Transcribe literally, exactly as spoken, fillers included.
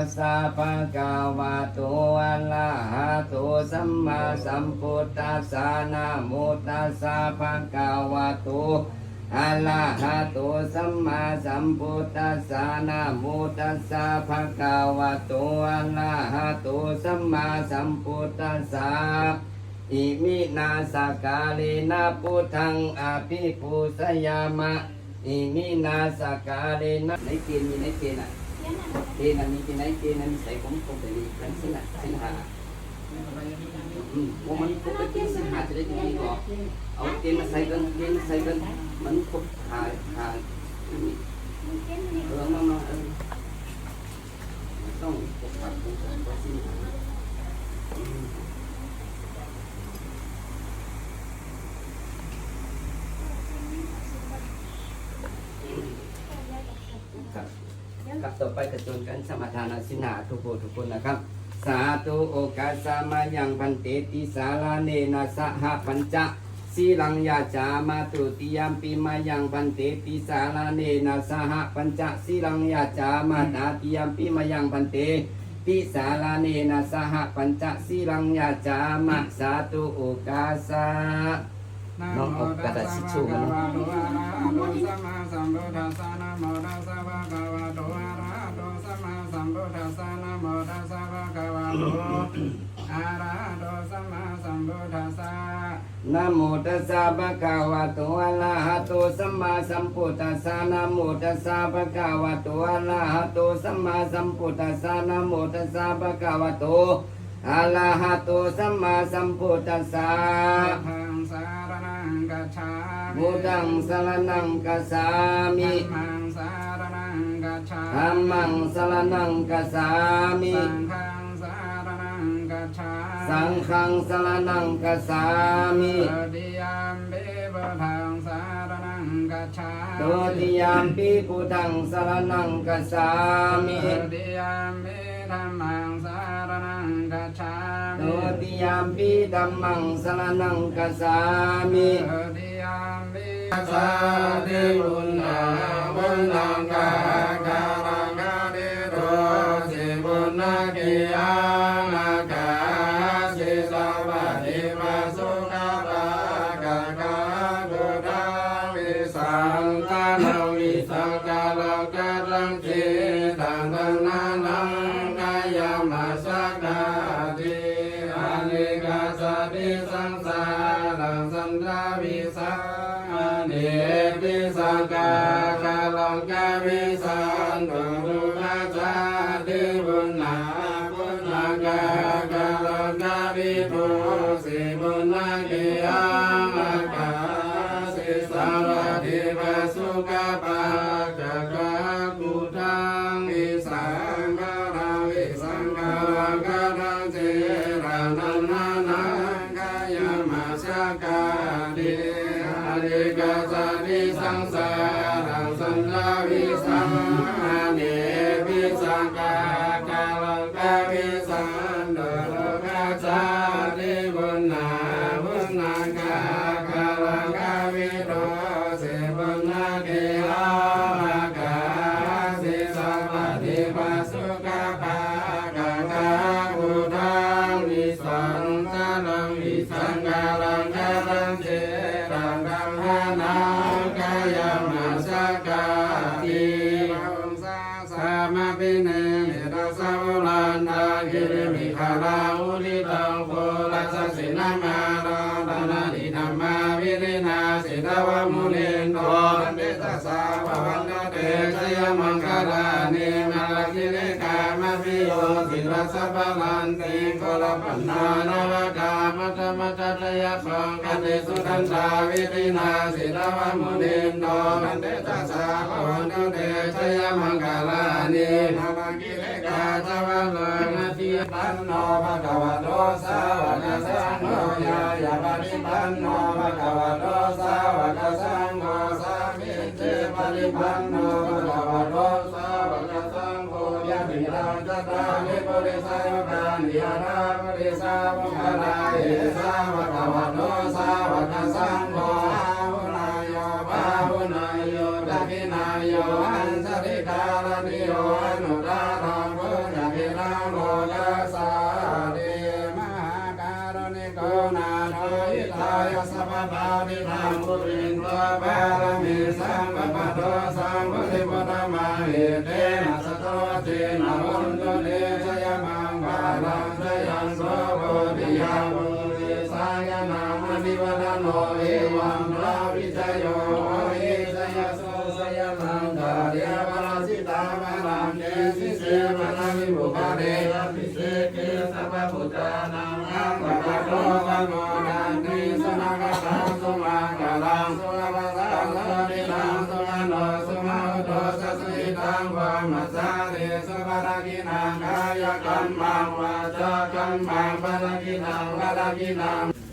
Tassa bhagavato arahato sammāsambuddhassa. Namo tassa bhagavato arahato sammāsambuddhassa. Namo tassa bhagavato arahato sammāsambuddhassa. Iminā sakkārena buddhaṃ abhipūjayāma. Iminā sakkārena. ไหนเกณฑ์ มีไหนเกณฑ์อ่ะ เกณฑ์อ่ะ มีที่ไหนเกณฑ์อ่ะ มีใส่ของครบเลยนี่ ทั้งศีลอ่ะ ศีลห้า อืม ว่ามันครบเป็นศีลห้าจะได้จริงๆ ก็เอาเกณฑ์มาใส่กัน เกณฑ์มาใส่กัน มันครบห้า ห้า เออ มา มา เออ ต้องครบห้า ศีลห้า อืม ครับ ครับ ต่อไปก็ชวนกันสมาทานศีลห้าทุกผู้ทุกคนนะครับ Sādhu okāsa mayaṃ bhante tisaraṇena saha pañca sīlaṃ yācāma. Dutiyampi mayaṃ bhante tisaraṇena saha pañca sīlaṃ yācāma. Tatiyampi mayaṃ bhante tisaraṇena saha pañca sīlaṃ yācāma. Sādhu okāsa. น้อมเอากระดาษทิชชู่มาเนาะ Namo tassa bhagavato arahato sammāsambuddhassa. Namo tassa bhagavato arahato sammāsambuddhassa. Namo tassa bhagavato arahato sammāsambuddhassa. Namo tassa bhagavato arahato sammāsambuddhassa. Namo tassa bhagavato arahato sammāsambuddhassa. Namo tassa bhagavato arahato sammāsambuddhassa. Buddhaṃ saraṇaṃ gacchāmi. Buddhaṃ saraṇaṃ gacchāmi. Dhammaṃ saraṇaṃ gacchāmi. Dhammaṃ saraṇaṃ gacchāmi. Saṅghaṃ saraṇaṃ gacchāmi. Saṅghaṃ saraṇaṃ gacchāmi. Dutiyampi buddhaṃ saraṇaṃ gacchāmi. Dutiyampi buddhaṃ saraṇaṃ gacchāmi. Dutiyampi dhammaṃ saraṇaṃ gacchāmi. Dutiyampi dhammaṃ saraṇaṃ gacchāmi. Dutiyampi sādi puññaṃ puññaṃ kha kha raṅ kha di do si puññakkhiyaṃ akā si sabbadhi pa su kha pa kha kha buddhaṃ vi saṃ saraṃ vi saṅ kha raṅ kha raṅ si taṃ taṃ na naṃ kha ya ma sa kha di a ni kha sa di saṃ sa raṃ saṃ ra vi saṃ a ni pi saṅ kha kha raṅ kha vi saṃ tu du kha sa di puññaṃ puññaṃ kha kha raṅ kha vi do si puññakkhiyaṃ akā si sabbadhi pa su kha pa kha kha buddhaṃ vi saṅ kha raṃ vi saṅ kha raṅ kha raṃ si ra na na naṃ kha ya ma sa kha di a ni kha sa di saṃ sa raṃ saṃ ra vi saṃ a ni pi saṅ kha kha raṅ kha vi saṃ tu du kha sa di puññaṃ puññaṃ kha kha raṅ kha vi do si puññakkhiyaṃ akā si sabbadhi pa su kha pa kha kha buddhaṃ vi saṃ saraṃ vi saṅ kha raṅ kha raṃ si taṃ taṃ na naṃ kha ya ma sa kha di. Sā ma pi ni mi ta sa vu lan da gi ri mi kha ra u di taṃ pu ra sa si na mā ra ta na di dha mā vi di na si ta va mu ni ndo bhante ca sa bha van tu te jayamaṅgalāni. Mā ra gi re khā ma pi yo si ra sa pa ran ti ko ra pa ṇā na va ka ma ta ma ta ja ya paṅ kha ti su dan da vi di na si ta va mu ni ndo bhante ca sa bha van tu te jayamaṅgalāni. Mā ra gi re khā ca va ra ṇa si ya pa ṇ ṇo bhagavato sāvakasaṅgho ñāyapaṭipanno bhagavato sāvakasaṅgho sāmīcipaṭipanno bhagavato sāvakasaṅgho yadidaṃ cattāri purisayugāni aṭṭha purisapuggalā esa bhagavato sāvakasaṅgho āhuneyyo pāhuneyyo dakkhiṇeyyo añjalikaraṇīyo anuttaraṃ puññakkhe Purindo pāramī sabbā patto sambodhimuttamaṃ, etena saccavajjena hotu te jayamaṅgalaṃ. Jayanto bodhiyā mūle sakyānaṃ nandivaḍḍhano, evaṃ tvaṃ vijayo hohi jayassu jayamaṅgale. Aparājitapallaṅke sīse paṭhavipokkhare, abhiseke sabbabuddhānaṃ aggappatto pamodati. Sunakkhattaṃ sumaṅgalaṃ supabhātaṃ suhuṭṭhitaṃ, sukhaṇo sumuhutto ca suyiṭṭhaṃ brahmacārisu, padakkhiṇaṃ kāyakammaṃ vācākammaṃ padakkhiṇaṃ, padakkhiṇaṃ